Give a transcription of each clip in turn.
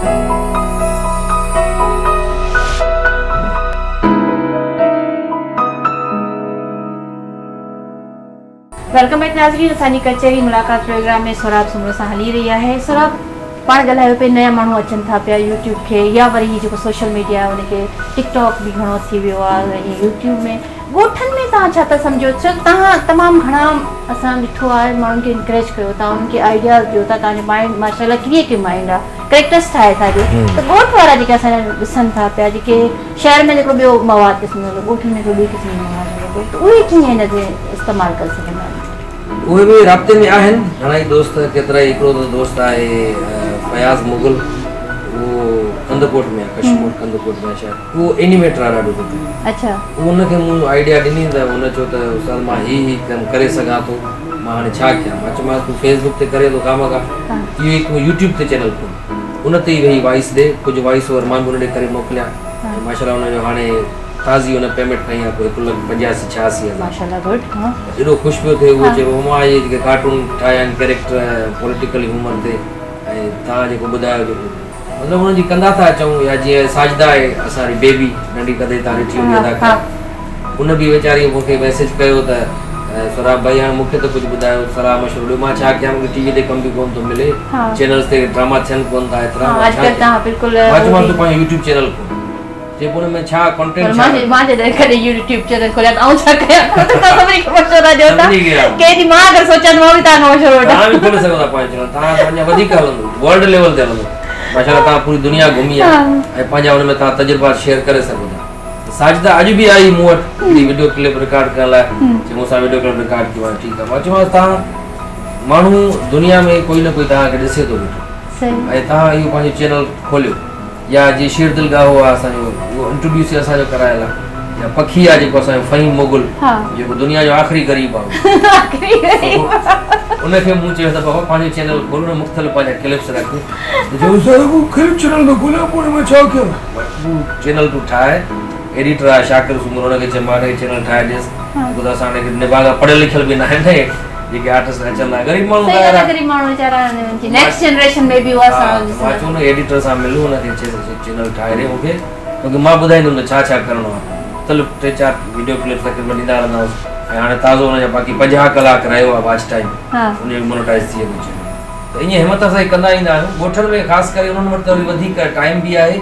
Welcome back ناظرين اسان جي ڪچهري ملاقات پروگرام ۾ سهراب سومرو سان هلي رهي آهي. سهراب پاڻ ڳالهايو پئي نيا ماڻهو اچن ٿا پيا يوٽيوب کي يا وري هي جيڪو سوشل ميڊيا آهي ان کي ٽڪ ٽاڪ به گهڻو ٿي ويو آهي ۽ يوٽيوب ۾ ڳوٺن ۾ توهان ڇا ٿا سمجهو ڇو ته توهان تمام گهڻا اسان ڏٺو آهي ماڻهن کي انڪريج ڪيو ٿا انهن کي آئيڊياز ڏيو ٿا توهان جو مائنڊ ماشاء الله ڪريئيٽو مائنڊ آهي ڪريڪٽرس ٺاهي ٿا ڏيو ته ڳوٺ وارا جيڪي اسان جا ڏسن ٿا پيا جيڪي شهر ۾ هڪڙو ٻيو مواد قسم جو ڳوٺن ۾ هڪڙو ٻئي قسم جو مواد هلي پيو ته اهي ڪيئن هن کي استعمال ڪري سگهندا آهن؟ اهي به رابطي ۾ آهن گهڻا ئي دوست ڪيترا ئي هڪڙو ته دوست آهي فياض مغل اهو ڪنڌڪوٽ ۾ آهي ڪشمور ڪنڌڪوٽ ۾ آهي شايد اهو اينيميٽر آهي ڏاڍو سٺو اڇا ان کي مون آئيڊيا ڏني ته هن چيو ته استاد مان هي هي ڪم ڪري سگهان ٿو مان هاڻي ڇا ڪيان مان چيومانس تون فيس بڪ تي ڪرين ٿو خامخواه اهو ئي تون يوٽيوب تي چينل کول ان تي ئي ويهي وائس ڏي ڪجهه وائس اوور مان به ان ڏي ڪري موڪليا ۽ ماشاءالله ان جو هاڻي تازي ان پيمينٽ کنئي آهي ڪو هڪ لک پنجاسي ڇهاسي هزار ماشاءالله گڊ ها ايڏو خوش پيو ٿئي اهو چئي پيو مان اهي جيڪي ڪارٽون ٺاهيا آهن ڪيريڪٽر پوليٽيڪل هيومر تي ۽ توهان جيڪو ٻڌايو جيڪو مطلب انهن جي ڪندا ٿا اچون يا جيئن ساجده آهي اسان جي بيبي ننڍي ڪڏهن توهان ڏٺي هوندي اداڪاره ان به ويچاري مون کي ميسيج ڪيو ته سهراب ڀائي هاڻي مون کي ته ڪجهه ٻڌايو صلاح مشورو ڏيو مان ڇا ڪيان مون کي ٽي وي تي ڪم به ڪونه ٿو ملي چينلز تي ڊراما ٿين ڪونه ٿا ايترا مان ڇا ڪيان مان چيومانس تون پنهنجو يوٽيوب چينل کول چي پوء ان ۾ ڇا ڪنٽينٽ ڇا مان جڏهن ڪڏهن يوٽيوب چينل کوليان ته آئون ڇا ڪيان توهان سڀني کي مشورا ڏيو ٿا ڪنهن ڏينهن مان اگر سوچان ته مان به توهان کان مشورو وٺان. توهان به کولي سگهو ٿا پنهنجو چينل توهان ته اڃا وڌيڪ هلندو ورلڊ ليول تي هلندو ماشاءالله توهان پوري دنيا گهمي آهي ۽ پنهنجا ان ۾ توهان تجربا شيئر ڪري سگهو ٿا ساجده اڄ به آئي مون وٽ هڪڙي وڊيو ڪلپ رڪارڊ ڪرڻ لاء چي مون سان وڊيو ڪلپ رڪارڊ ڪيو آهي ٺيڪ آهي مان چيومانس توهان ماڻهو دنيا ۾ ڪوئي نه ڪوئي توهان کي ڏسي ٿو ويٺو ۽ توهان اهو پنهنجو چينل کوليو يا جيئن شير دل ڳاهو آ اسان جو اهو انٽروڊيوس ئي اسان جو ڪرايل آ يا پکي آ جيڪو اسان جو فهيم مغل جيڪو دنيا جو آخري غريب آ ان کي مون چيو ته بابا پنهنجو چينل کول ان مختلف پنهنجا ڪلپس رک ته چيو سر هو ڪهڙو چينل ٿو کوليان پوء ان ۾ ڇا ڪيان تون چينل تون ٺاهه ايڊيٽر آ شاڪر سومرو ان کي چئه مان کي چينل ٺاهي ڏيس ڇو ته اسان وٽ نڀاڳا پڙهيل لکيل به ناهن جيڪي آرٽسٽ اچن ٿا غريب ماڻهو صحيح ڳالهه آهي غريب ماڻهو ويچارا نيڪسٽ جنريشن ۾ به اها سان مان چيو ان ايڊيٽر سان مل ان کي چيس چينل ٺاهي ڏي مون کي توکي مان ٻڌائيندم ته ڇا ڇا ڪرڻو آهي مختلف ٽي چار وڊيو ڪلپس تقريبن ڏيندا رهندا هئس ۽ هاڻي تازو ان جا باقي 50 ڪلاڪ رهيو آهي واچ ٽائيم ان جو مونيٽائز ٿي ويندو چينل ته ائين همت افزائي ڪندا ايندا آهيون ڳوٺن ۾ خاص ڪري انهن وٽ ته وري وڌيڪ ٽائيم به آهي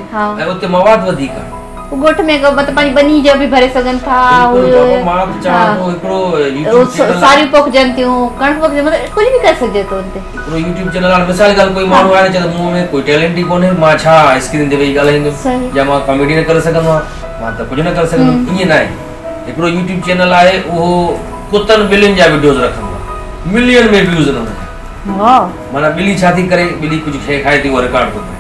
۽ اتي مواد وڌيڪ آهي. هو ڳوٺ ۾ مطلب پنهنجي ٻني جا به ڀري سگهن ٿا. بلڪل بابا مان ته چاهان ٿو هڪڙو يوٽيوب چينل ساريون پوکجن ٿيون ڪڻڪ پوکجي مطلب ڪجهه به ڪري سگهجي ٿو ان تي. هڪڙو يوٽيوب چينل هاڻي مثال جي ڳالهه ڪوئي ماڻهو آهي چئي ته مون ۾ ڪوئي ٽيلنٽ ئي ڪونهي مان ڇا اسڪرين تي ويهي ڳالهائيندس يا مان ڪاميڊي نه ڪري سگهندو آهيان مان ته ڪجهه نه ڪري سگهندم ائين ناهي هڪڙو يوٽيوب چينل آهي اهو ڪتن ٻلين جا وڊيوز رکندو آهي ملين ۾ ويوز آهن ان جا معنيٰ ٻلي ڇا ٿي ڪري ٻلي ڪجهه شيء کائي ٿي اها رڪارڊ ٿو ڪري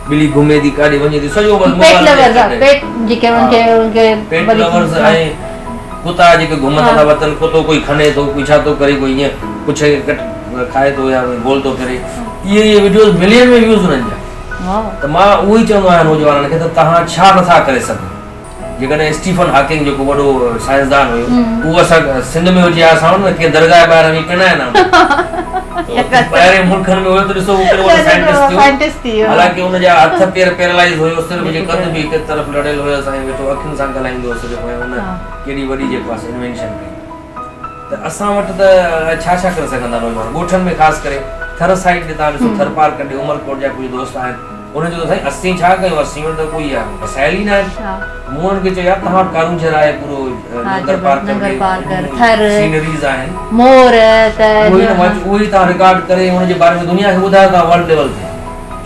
ٻلي گهمي ٿي ڪاڏي وڃي ٿي سڄو بس موبائل پيٽ لورز پيٽ جيڪي انهن کي انهن کي پيٽ لورز ۽ ڪتا جيڪي گهمندا ٿا وتن ڪتو ڪوئي کني ٿو ڪوئي ڇا ٿو ڪري ڪوئي ائين پڇ کي ڪٽ کائي ٿو يا گول ٿو ڦري اهي اهي وڊيوز ملين ۾ ويوز انهن جا ته مان اهو ئي چوندو آهيان نوجوانن کي ته توهان ڇا نٿا ڪري سگهو جيڪڏهن اسٽيفن هاڪنگ جيڪو وڏو سائنسدان هيو اهو اسان سنڌ ۾ هجي ها اسان وٽ نه ڪنهن درگاهه ٻاهران ويهي پنائين ها ٻاهرين ملڪن ۾ هيو ته ڏسو هو ڪيڏو وڏو سائنٽسٽ ٿيو حالانڪه ان جا هٿ پير پيرالائز هيو صرف جي قد به هڪ طرف لڙيل هيس ۽ ويٺو اکين سان ڳالهائيندو هو صرف ۽ ان ڪيڏي وڏي جيڪو آهي انوينشن ڪئي ته اسان وٽ ته ڇا ڇا ڪري سگهندا نوجوان ڳوٺن ۾ خاص ڪري ٿر سائيڊ تي توهان ڏسو ٿر پارڪر ڏي عمرڪوٽ جا ڪجهه دوست آهن انهن چيو ته سائين اسين ڇا ڪيون اسين وٽ ته ڪوئي وسائل ئي ناهن. مون انهن کي چيو يار توهان وٽ ڪارونجهر آهي پورو ننگر پارڪر ۾ سينريز آهن مور ته اهي ئي اهي ئي توهان رڪارڊ ڪري ان جي باري ۾ دنيا کي ٻڌايو ٿا ورلڊ ليول تي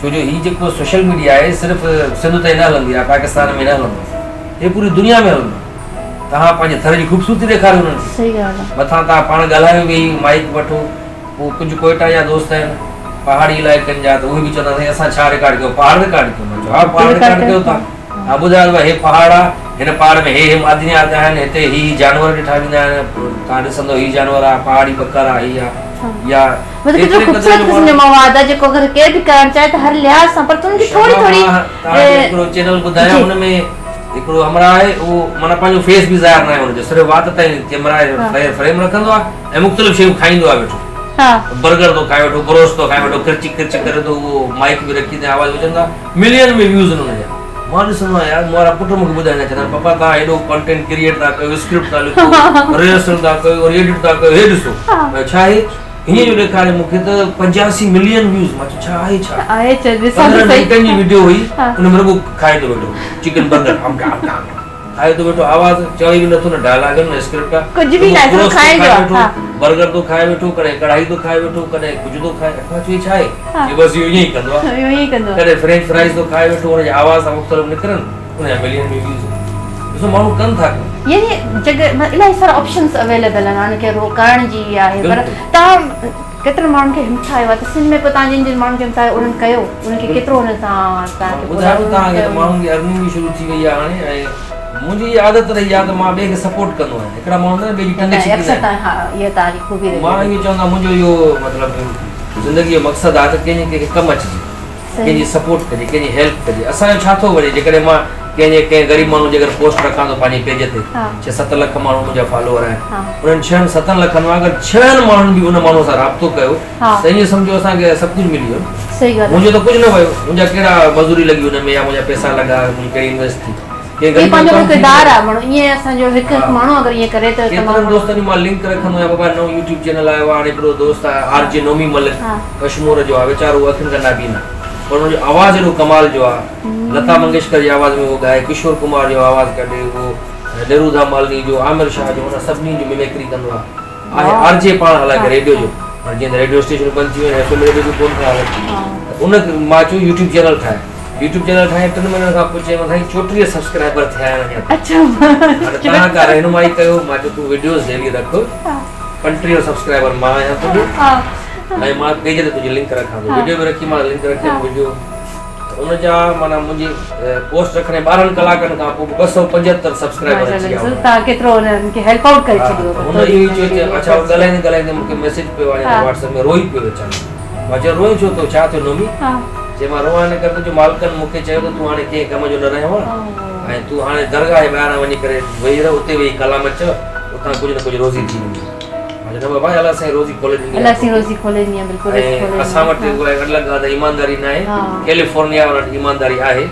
ڇو جو هي جيڪو سوشل ميڊيا آهي صرف سنڌ تائين نه هلندي يا پاڪستان ۾ نه هلندو هي پوري دنيا ۾ هلندو توهان پنهنجي ٿر جي خوبصورتي ڏيکاريو انهن کي مٿان توهان پاڻ ڳالهايو ويهي مائيڪ وٺو پوء ڪجهه ڪوئيٽا جا دوست آهن پهاڙي علائقن جا ته اهي به چوندا سائين اسان ڇا رڪارڊ ڪيو پهاڙ رڪارڊ ڪيو مان چيو ها پهاڙ رڪارڊ ڪيو ٿا ها ٻڌايو ته هي پهاڙ آ هن پهاڙ ۾ هي هي معدنيات آهن هتي هي هي جانور ڏٺا ويندا آهن توهان ڏسندو هي جانور آ پهاڙي ٻڪر آ هي آ يا مطلب ڪيترو خوبصورت قسم جو مواد آ جيڪو اگر ڪير به ڪرڻ چاهي ته هر لحاظ سان پر تون کي ٿوري ٿوري توهان کي هڪڙو چينل ٻڌايان ان ۾ هڪڙو همراهه آهي اهو معنيٰ پنهنجو فيس به ظاهر ناهي هن جو صرف وات تائين ڪيمرا فريم رکندو آ ۽ مختلف شيون کائيندو آهي ويٺو. बर्गर थो खाए वेठो, ब्रोस्ट थो खाए वेठो, खिरची खिरची करे थो, उहो माइक बि रखी अथई, आवाज़ वञनि था, मिलियन में व्यूज़ आहिनि हुनजा। मां ॾिसंदो आहियां यार, मुंहिंजा पुट मूंखे ॿुधाईंदा, चवंदा आहिनि पापा तव्हां एॾो कंटेंट क्रिएट था कयो, स्क्रिप्ट था लिखो, रिहर्सल था कयो, वरी एडिट था कयो, हे ॾिसो छा आहे, हीअं जो ॾेखारे मूंखे त 85 मिलियन व्यूज़। मां चयो छा आहे, छा आहे, ॾिसां त 15 मिंटनि जी वीडियो हुई, हुन में रुॻो खाए थो वेठो चिकन बर्गर, हम खाए थो वेठो, आवाज़ चवे बि नथो, न डायलॉग न स्क्रिप्ट आहे, कुझु बि न आहे, खाए वेठो, बर्गर थो खाए वेठो, कॾहिं कढ़ाई थो खाए वेठो, कॾहिं कुझु थो खाए। मां चयो छा आहे, हे बसि इहो ईअं ई कंदो आहे, इहो ईअं ई कंदो आहे। कॾहिं फ्रेंच फ्राइज़ थो खाए वेठो, हुनजे आवाज़ सां मुख़्तलिफ़ निकिरनि, हुनजा मिलियन में व्यूज़। ॾिसो माण्हू कनि था, यानी जॻह इलाही सारा ऑप्शंस अवेलेबल आहिनि, हाणे खे करण जी आहे। पर तव्हां केतिरनि माण्हुनि खे हिमथायो आहे त सिंध में पोइ तव्हां जिन जिन माण्हुनि खे हिमथायो उन्हनि कयो, उन्हनि खे केतिरो हुन सां तव्हांखे ॿुधायो? तव्हांखे माण्हुनि जी अर्निंग बि शुरू थी वई आहे हाणे। ऐं मुंहिंजी इहा आदत रही आहे त मां ॿिए खे सपोर्ट कंदो आहियां। हिकिड़ा माण्हू न ॿिए जी टंग छिकींदा आहिनि, इहा तव्हांजी ख़ूबी रही। मां इहो चवंदो आहियां, मुंहिंजो इहो मतिलबु ज़िंदगीअ जो मक़सदु आहे त कंहिंजे कंहिंखे कमु अचिजे, कंहिंजी सपोर्ट कजे, कंहिंजी हेल्प कजे। असांजो छा थो वञे, जेकॾहिं मां कंहिंजे कंहिं ग़रीब माण्हू जे अगरि पोस्ट रखां थो पंहिंजे पेज ते, 6-7 लख माण्हू मुंहिंजा फॉलोअर आहिनि, उन्हनि 6-7 लखनि मां अगरि 6 माण्हुनि बि उन माण्हूअ सां राब्तो कयो त ईअं सम्झो असांखे सभु कुझु मिली वियो। मुंहिंजो त कुझु न वियो, मुंहिंजा कहिड़ा मज़दूरी लॻी हुन में, या मुंहिंजा पैसा लॻा, मुंहिंजी कहिड़ी इन्वेस्ट थी। पंहिंजो किरदारु आहे माण्हू, ईअं असांजो हिकु हिकु माण्हू अगरि ईअं करे त। केतिरनि दोस्तनि जो मां लिंक रखंदो आहियां, बाबा नओं यूट्यूब चैनल आयो आहे। हाणे हिकिड़ो दोस्त आहे आर जे नोमी मलिक, कश्मीर जो आहे, वीचारो अखियुनि खां नाबीन आहे, पर हुनजो आवाज़ु एॾो कमाल जो आहे। लता मंगेशकर जी आवाज़ में उहो ॻाए, किशोर कुमार जो आवाज़ कढे, उहो निरुधा मालिनी जो, आमिर शाह जो, हुन सभिनी जो मिमिक्री कंदो आहे। आहे आर जे पाण, हालांकि रेडियो जो, पर जीअं त रेडियो स्टेशन बंदि थी वियो, एफ एम रेडियो बि कोन था हलनि, उन मां चयो यूट्यूब चैनल ठाहे। यूट्यूब चैनल ठाहे 3 महीननि खां पोइ चयो साईं 34 सब्सक्राइबर थिया आहिनि अञा। अच्छा, हाणे तव्हां का रहनुमाई कयो। मां चयो तूं वीडियोज़ डेली रख, 35 सब्सक्राइबर मां आहियां तुंहिंजो, ऐं मां पेज ते तुंहिंजी लिंक रखां थो। वीडियो बि रखी, मां लिंक रखी वीडियो उनजा, माना मुंहिंजी पोस्ट रखणे 12 कलाकनि खां पोइ 275 सब्सक्राइबर अची विया। तव्हां केतिरो हुननि खे हेल्प आउट करे छॾियो। हुन इहो ई चयो। अच्छा, ॻाल्हाईंदे ॻाल्हाईंदे मूंखे मैसेज पियो आहे व्हाट्सएप में, रोई पियो वीचारो। मां चयो रोई छो थो, छा थियो नोमी? चए मां रोआं हिन करे जो मालिकनि मूंखे चयो त तूं हाणे कंहिं कम जो न रहियो आहीं, ऐं तूं हाणे दरगाह जे ॿाहिरां वञी करे वेही रह, उते वेही कलाम चओ, उतां कुझु न कुझु रोज़ी थी वेंदी। मां चयो न बाबा, अलाह साईं रोज़ी खोले ॾींदी, अलाह साईं रोज़ी खोले ॾींदी आहे, बिल्कुलु। असां वटि उहा अलॻि ॻाल्हि ईमानदारी न आहे, कैलिफोर्निया वारनि वटि ईमानदारी आहे,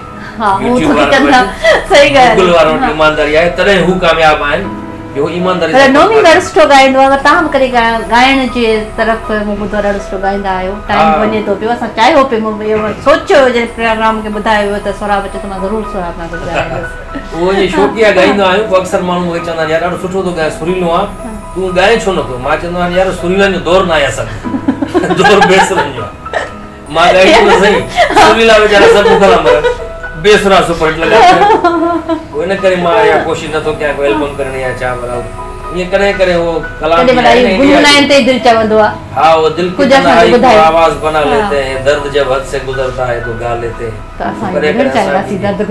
सही ॻाल्हि, गूगल वारनि वटि ईमानदारी आहे, तॾहिं हू कामयाबु आहिनि जो ईमानदारी। नोमी ॾाढो सुठो ॻाईंदो आहे, तव्हां बि कॾहिं ॻाइण जे तरफ़ मूं ॿुधो ॾाढो सुठो ॻाईंदा आहियो। टाइम वञे थो पियो, असां चाहियो पियो, मूं इहो सोचियो जॾहिं प्रोग्राम खे ॿुधायो वियो त सोराब अचे त मां ज़रूरु सोराब सां गॾु ॻाईंदुसि। उहो ईअं शौक़िया ॻाईंदा आहियूं, पोइ अक्सर माण्हू मूंखे चवंदा आहिनि यार ॾाढो सुठो थो ॻाए, सुरीलो आहे, तूं ॻाए छो नथो? मां चवंदो आहियां यार सुरीलनि जो दौर न आहे, असांजो दौर बेसुरनि जो आहे। मां ॻाईंदो सही, सुरीला वीचारा सभु भुख था मरनि, बेसुरा सुपर हिट लॻा पिया। इन करे मां इहा कोशिशि नथो कयां कोई एल्बम करण या छा, भला ईअं कॾहिं कॾहिं उहो कलाम गुनगुनाइण ते दिलि चवंदो आहे। हाँ, वो दिल की तन्हाई को आवाज बना लेते हैं, दर्द जब हद से गुजरता है तो गा लेते हैं। त असां ॿुधणु चाहींदासीं दर्द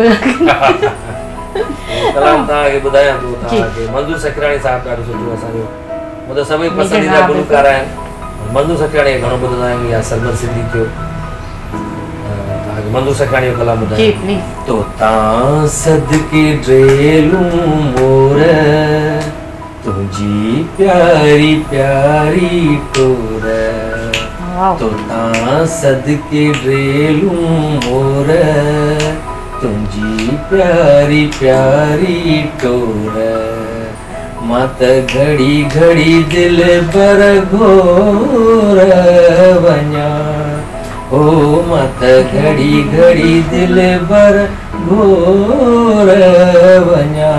कलाम तव्हांखे ॿुधायां थो। तव्हांखे मंज़ूर सखराणी साहिबु ॾाढो सुठो असांजो, मतिलबु सभई पसंदीदा गुलूकार आहिनि। मंज़ूर सखराणी खे घणो ॿुधंदा आहियूं, या सरमद सिंधी थियो। तव्हांखे मंज़ूर सखराणी जो कलाम ॿुधायां। तो तां सदके ड्रेलूं मोर, तुंहिंजी प्यारी प्यारी टोर, तो तां सदके ड्रेलूं मोर, तुंहिंजी प्यारी प्यारी टोर, मां त घड़ी घड़ी दिल बर घोर वञा, हो मां त घड़ी घड़ी दिल बर घोर वञा,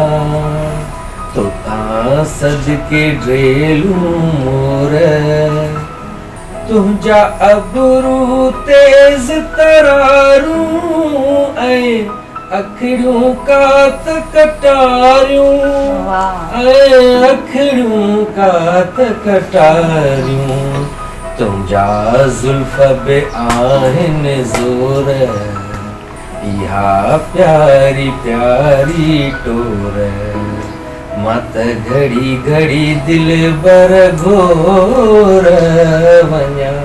तो तां सदके ड्रेलूं मोर, तुंहिंजा अबरू तेज़ तरारूं ऐं अखिड़ियूं कात कटारियूं, ऐं अखिड़ियूं कात कटारियूं, तुंहिंजा ज़ुल्फ़ बि आहिनि ज़ोर, इहा प्यारी प्यारी टोर, मां त घड़ी घड़ी दिल बर घोर वञा,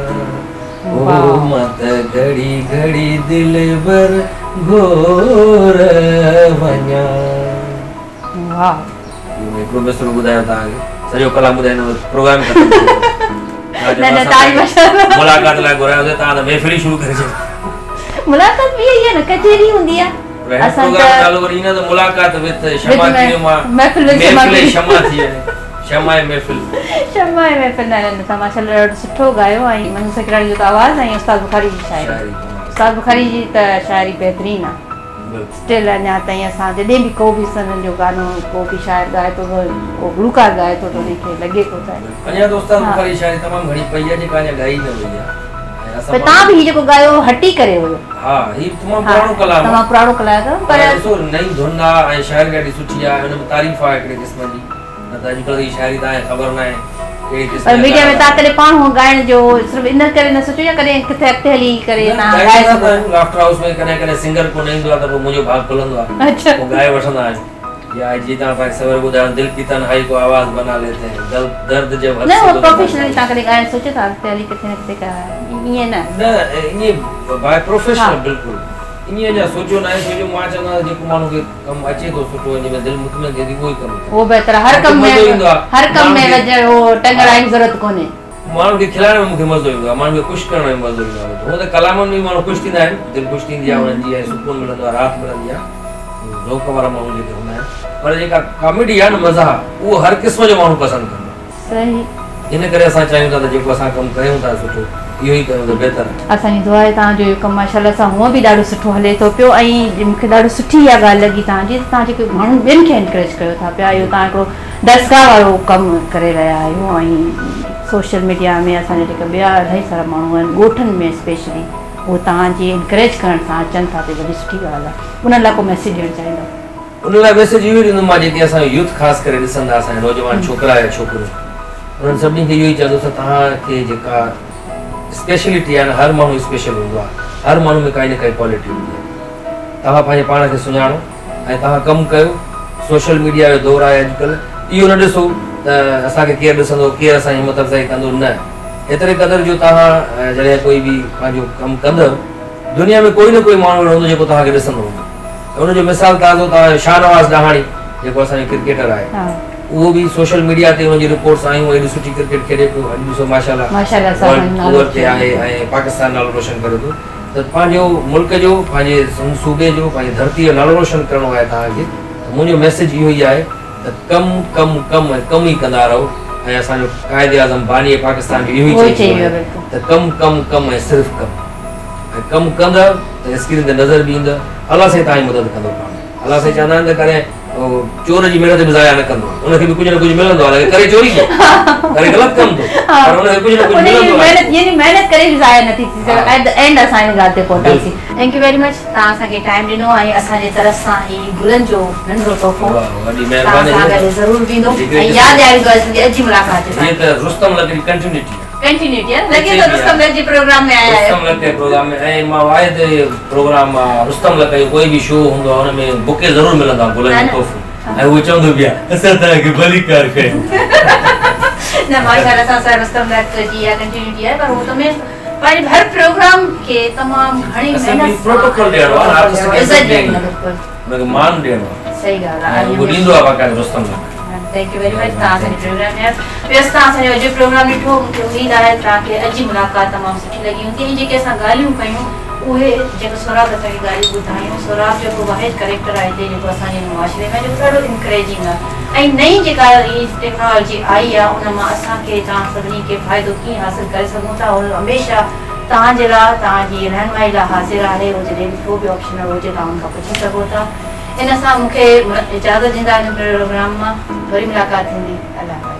ओ मां त घड़ी घड़ी दिल बर घोर वञा। वाह, हिकिड़ो मिसरो ॿुधायो तव्हांखे, सॼो कलाम ॿुधाईंदो प्रोग्राम ख़तमु। نه نه تاري ملاقات لاءِ گهرايو اٿئي، توهان ته محفل ئي شروع ڪري ڇڏي. ملاقات به اها نه ڪچهري هوندي آهي. اسان ته نالو وري نه ته ملاقات وٿ شمع ٿي مان محفل وٿ شمع شمع ٿي وڃي، شمع محفل، شمع محفل. نه نه توهان ماشاءالله ڏاڍو سٺو ڳايو ۽ منو سکراڻي جو ته آواز ۽ استاد بخاري جي شاعري، استاد بخاري جي ته شاعري بهترين آهي. اسٽل اڃا تائين اسان جڏهن به ڪو به سندن جو گانو ڪو به شاعر ڳائي ٿو، ڪو گلوڪار ڳائي ٿو ته ان کي لڳي ٿو ته اڃا ته استاد بخاري جي شاعري تمام گهڻي پئي آهي جيڪا اڃا ڳائي نه وئي آهي. پر توهان به هي جيڪو ڳايو هٽي ڪري هيو. ها هي تمام پراڻو ڪلام آهي، تمام پراڻو ڪلام آهي، پر ڏسو نئين ڌن آهي ۽ شاعري ڏاڍي سٺي آهي، ان ۾ تعريف آهي هڪڙي قسم جي. نه ته اڄڪلهه جي شاعري توهان کي خبر ناهي ڪهڙي قسم. پر ميڊيا ۾ توهان ڪڏهن پاڻ هو ڳائڻ جو صرف ان ڪري نه سوچيو يا ڪڏهن ڪٿي اڳتي هلي ڪري توهان ڳائي سگهو ٿا؟ لافٽر هائوس ۾ ڪڏهن ڪڏهن سنگر ڪونه ايندو آهي ته پوء منهنجو ڀاڳ کلندو آهي، پوء ڳائي وٺندا آهيون. يا جي توهان پنهنجي سوير ٻڌايو دل ڪي تنهائي ڪو آواز بنا ليتي هين درد جب حد سي گذر. نه پروفيشنلي توهان ڪڏهن ڳائڻ سوچيو ٿا اڳتي هلي ڪٿي نه ڪٿي ائين؟ نه نه ائين باء پروفيشنل بلڪل ائين اڃا سوچيو ناهي، ڇو جو مان چوندو آهيان جيڪو ماڻهو کي ڪم اچي ٿو سٺو ۽ جنهن ۾ دل مطمئن ٿئي ٿي اهو ئي ڪم ڪري، اهو بهتر آهي. هر ڪم ۾ هر ڪم ۾ وجهه اهو ٽنگ اڙائڻ جي ضرورت ڪونهي. ماڻهن کي کلائڻ ۾ مون کي مزو ايندو آهي، ماڻهن کي خوش ڪرڻ ۾ مزو ايندو آهي. هونء ته ڪلامن ۾ به ماڻهو خوش ٿيندا آهن، دل خوش ٿيندي آهي انهن جي ۽ سڪون ملندو آهي، راحت ملندي آهي ذوق وارا ماڻهو جيڪي هوندا آهن. پر جيڪا ڪاميڊي آهي نه مزاح، اهو هر قسم جو ماڻهو پسند ڪندو آهي. صحيح. ان ڪري اسان چاهيون ٿا ته جيڪو اسان ڪم ڪريون ٿا سٺو اهو ئي ڪريون ته بهتر آهي. اسان جي دعا آهي توهان جو اهو ڪم ماشاءالله سان هونء به ڏاڍو سٺو هلي ٿو پيو ۽ مون کي ڏاڍو سٺي اها ڳالهه لڳي توهان جي ته توهان جيڪي ماڻهن ٻين کي انڪريج ڪيو ٿا پيا، اهو توهان هڪڙو درسگاهه وارو ڪم ڪري رهيا آهيو ۽ سوشل ميڊيا ۾ اسان جا جيڪا ٻيا الاهي سارا ماڻهو آهن ڳوٺن ۾ اسپيشلي اهي توهان جي انڪريج ڪرڻ سان اچن ٿا ته وڏي سٺي ڳالهه آهي. انهن لاء ڪو ميسيج ڏيڻ چاهيندؤ؟ ان لاء ميسيج اهو ئي ڏيندم مان جيڪي اسان جو يوٿ خاص ڪري ڏسندا اسان جا نوجوان ڇوڪرا يا ڇوڪريون انهن سڀني کي اهو ئي چوندس ته توهان کي جيڪا اسپيشلٽي آهي نه هر ماڻهو اسپيشل هوندو آهي هر ماڻهو ۾ ڪائي نه ڪائي ڪوالٽي هوندي آهي توهان پنهنجي پاڻ کي سڃاڻو ۽ توهان ڪم ڪيو سوشل ميڊيا جو دور آهي اڄڪلهه اهو نه ڏسو ته اسان کي ڪير ڏسندو ڪير اسان جي همت افزائي ڪندو نه ايتري قدر جو توهان جڏهن ڪوئي به پنهنجو ڪم ڪندؤ دنيا ۾ ڪوئي نه ڪوئي ماڻهو اهڙو هوندو جيڪو توهان کي ڏسندو هوندو. ان جو مثال تازو توهان جو شاهنواز ڏاهاڻي جيڪو اسان جو ڪرڪيٽر آهي اهو به سوشل ميڊيا تي ان جي رپورٽس آيون ايڏي سٺي ڪرڪيٽ کيڏي پيو اڄ ڏسو ماشاءالله ورلڊ اوور تي آهي ۽ پاڪستان نالو روشن ڪري ٿو ته پنهنجو ملڪ جو پنهنجي صوبي جو پنهنجي ڌرتي جو نالو روشن ڪرڻو آهي توهان کي ته منهنجو ميسيج اهو ئي آهي ته ڪم ڪم ڪم ۽ ڪم ئي ڪندا رهو ۽ اسان جو قائد اعظم باني پاڪستان به اهو ئي چئي ويو آهي ته ڪم ڪم ڪم ۽ صرف ڪم ۽ ڪم ڪندؤ ته اسڪرين تي نظر به ايندؤ. الله سائين توهان جي مدد ڪندو پاڻ. الله سائين چوندا آهن ته ڪڏهن چور جي محنت به ضايع نه ڪندو آهي. ان کي به ڪجهه نه ڪجهه ملندو آهي. حالانڪه ڪري چوري ٿو، ڪري غلط ڪم ٿو، پر ان کي ڪجهه نه ڪجهه ملندو آهي. محنت يعني محنت ڪري به ضايع نه ٿي ٿي سگهي. ايٽ the and اسان ان ڳالهه تي پهتاسين. Thank you very much توهان اسان کي ٽائيم ڏنو ۽ اسان جي طرف سان هي گلن جو ننڍڙو تحفو توهان سان گڏ ضرور ويندو ۽ ياد ڏياريندو اسان جي اڄ جي ملاقات جو. هيء ته رستم لڪ جي ڪنٽينيوٽي آهي. ڪنٽينيوٽي آهي لڳي ٿو رستم لڪ جي پروگرام ۾ آيا آهيو. رستم لڪ جي پروگرام ۾ ۽ مان واحد پروگرام آ رستم لڪ جو ڪوئي به شو هوندو آ ان ۾ بوڪي ضرور ملندو آ گلن جو تحفو ۽ هو چوندو به آ اسان توهان کي ڀليڪار ڪيون. نه ماشاءالله سان سر رستم لڪ جي اها ڪنٽينيوٽي آهي پر هو ته ۾ پنهنجي هر پروگرام کي تمام گهڻي محنت سان پروٽوڪول ڏيڻو آ آرٽسٽ کي عزت ڏيڻي بلڪل ان کي مان ڏيڻو آ. صحيح ڳالهه آ ۽ اهو ڏيندو آ باقاعده رستم لڪ. Thank you very much توهان اسان جي پروگرام ۾ آيا. ويورس توهان اسان جو اڄ جو پروگرام ڏٺو مون کي اميد آهي توهان کي اڄ جي ملاقات تمام سٺي لڳي هوندي ۽ جيڪي اسان ڳالهيون ڪيون اهي جيڪو سهراب اسان کي ڳالهيون ٻڌايون سهراب جو هڪ واحد ڪريڪٽر آهي هتي جيڪو اسان جي معاشري ۾ جيڪو ڏاڍو انڪريجنگ آهي ۽ نئين جيڪا هي ٽيڪنالاجي آئي آهي ان مان اسان کي توهان سڀني کي فائدو ڪيئن حاصل ڪري سگهون ٿا هو هميشه توهان جي لاء توهان جي رهنمائي لاء حاضر آهي هو جڏهن به ڪو به آپشنل هجي توهان ان کان پڇي سگهو ٿا. ان سان مون کي اجازت ڏيندا هن پروگرام مان وري ملاقات ٿيندي. الله حافظ.